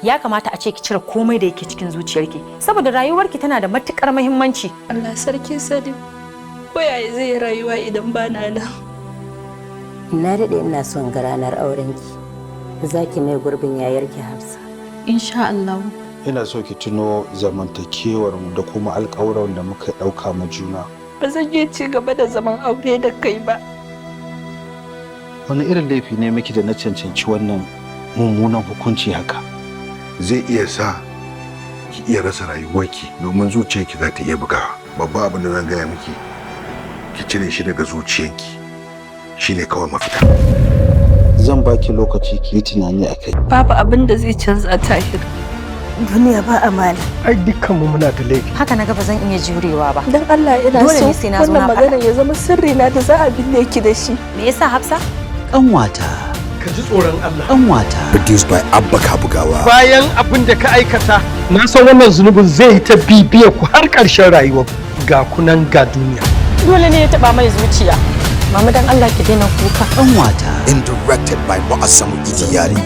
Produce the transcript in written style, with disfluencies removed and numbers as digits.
Ya kamata a ce ki cire komai da yake cikin zuciyarki, saboda rayuwarki tana da matukar muhimmanci. Allah sarki Salim. Ko yaya zai yi rayuwa idan ba na nan? Na daɗe ina son ga ranar aurenki. Za ki mai gurbin yayarki Hafsa. Insha Allah. Ina so ki tuno zamantakewar mu da kuma alƙawuran da muka ɗauka ma juna. Ba zan iya ci gaba da zaman aure da kai ba. Wani irin laifi ne miki da na cancanci wannan mummunan hukunci haka? Zai iya sa ki iya rasa rayuwarki, domin zuciyarki za ta iya bugawa. Babban abin da zan gaya miki, ki cire shi daga zuciyarki, shine kawai mafita. Zan baki lokaci ki yi tunani a kai. Babu abin da zai canza, Tahir. Duniya ba amana. Ai dukkanmu muna da laifi. Haka na ga ba zan iya jurewa ba. Dan Allah ina Dole so ne sai na zo wannan na faɗa. magana ya zama sirri na da za a binne ki da shi. Me yasa, Hafsa? Kanwata. Ka ji tsoron Allah. Kanwata. Produced by Abba Kabugawa. Bayan abin da ka aikata, na san wannan zunubin zai yi ta bibiya ku har ƙarshen rayuwa. Ga kunan ga duniya. Dole ne ya taba mai zuciya. Mama, dan Allah ki daina kuka. Kanwata. And directed by Mu'assamu Idiyari.